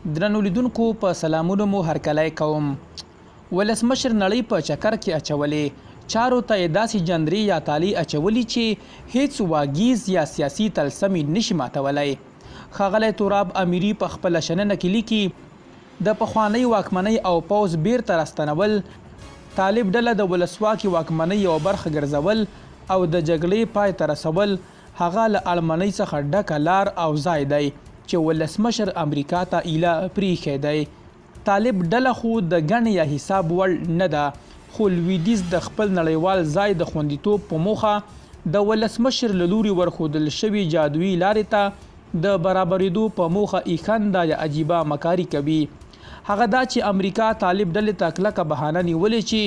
درنو لیدونکو په سلامونو مو هرکلی کوم. ولسمشر نړۍ په چکر کې اچولې، چارو ته یې داسې جندرې یا تالې اچولي چې هیڅ واګیز یا سیاسي طلسم یې نشي ماتولی. ښاغلی تراب امیري په خپله شننه کې لیکي، د پخوانۍ واکمنۍ او پوځ بیرته راستنول، طالب ډله د ولسواکې واکمنۍ یوه برخه ګرځول او د جګړې پای ته رسول هغه له اړمنۍ څخه ډکه لار او ځای دی چې ولسمشر امریکا ته ایله پریښی دی. طالب ډله خو د ګڼې یا حساب وړ نه ده، خو لویدیځ د خپل نړیوال ځای د خوندیتوب په موخه د ولسمشر له لوري ورښودل شوې جادويي لارې ته د برابرېدو په موخه ایښنده یا عجیبه مکاري کوي. هغه دا چې امریکا طالب ډلې ته کلکه بهانه نیولې چې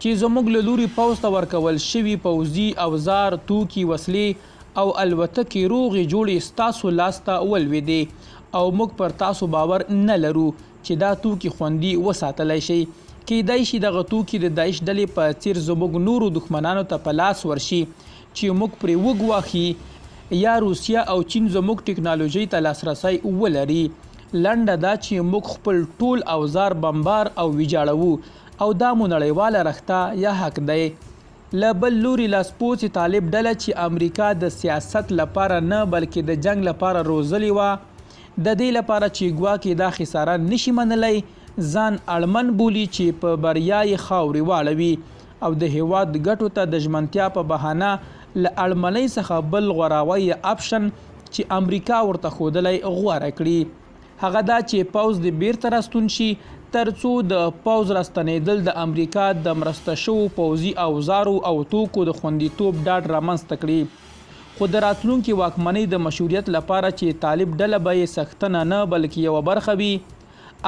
چې زموږ له لوري پوځ ته ورکول شوي پوځي اوزار، توکي، وسلې او الوتکې روغې جوړې ستاسو لاس ته ولوېدې او موږ پر تاسو باور نه لرو چې دا توکي خوندي وساتلی شئ. کېدای شي دغه توکي د داعش ډلې په څېر زموږ نورو دښمنانو ته په لاس ورشي چې موږ پرې وګواښي یا روسیه او چین زموږ ټکنالوژۍ ته لاسرسی ولري. لنډه دا چې موږ خپل ټول اوزار بمبار او ویجاړوو او دا مو نړیواله رښته یا حق دی. له بل لوري لاسپوڅې طالب ډله چې امریکا د سیاست لپاره نه بلکې د جنګ لپاره روزلې وه، د دې لپاره چې ګواکې دا خساره نشي منلی، ځان اړمن بولي چې په بریا یې خاورې واړوي او د هېواد ګټو ته د ژمنتیا په بهانه له اړمنۍ څخه بل غوراوی یا اپشن چې امریکا ورته ښودلی غوره کړي. هغه دا چې پوځ دې بیرته راستون شي ترڅو د پوځ راستنیدل د امریکا د مرسته شوو پوځي اوزارو او توکو د خوندیتوب ډاډ رامنځته کړي. خو د راتلونکې واکمنۍ د مشروعیت لپاره چې طالب ډله به یې څښتنه نه بلکې یوه برخه وي،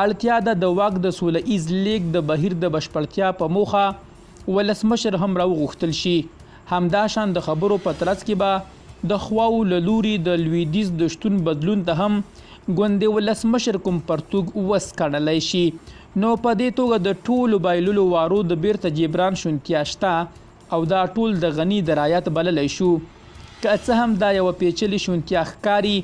اړتیا ده د واک د سوله ایز لیږد د بهیر د بشپړتیا په موخه ولسمشر هم راوغوښتل شي. همداشان د خبرو په ترڅ کې به د خواوو له لوري د لویدیځ د شتون بدلون ته هم ګوندې ولسمشر کوم پرتوګ وسکڼلی شي. نو په دې توګه د ټولو بایللو وارو د بیرته جبران شونتیا شته او دا ټول د غني درایت بللی شو. که څه هم دا یوه پیچلې شونتیا ښکاري،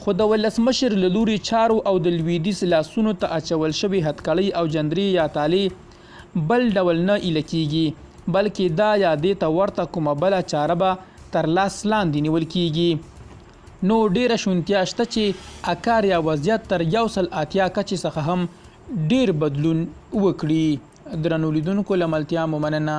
خو د ولسمشر له لوري چارو او د لویدیځ لاسونو ته اچول شوې هتکړۍ او جندرې یا تالې بل ډول نه ایله کیږي، بلکې دا یا دې ته ورته کومه بله چاره به تر لاس لاندې نیول کیږي. نو ډیره شونتیا شته چې اکار یا وضعیت تر 180 کچې څخه هم ډیر بدلون وکړي. درنو لیدونکو له ملتیا مو مننه.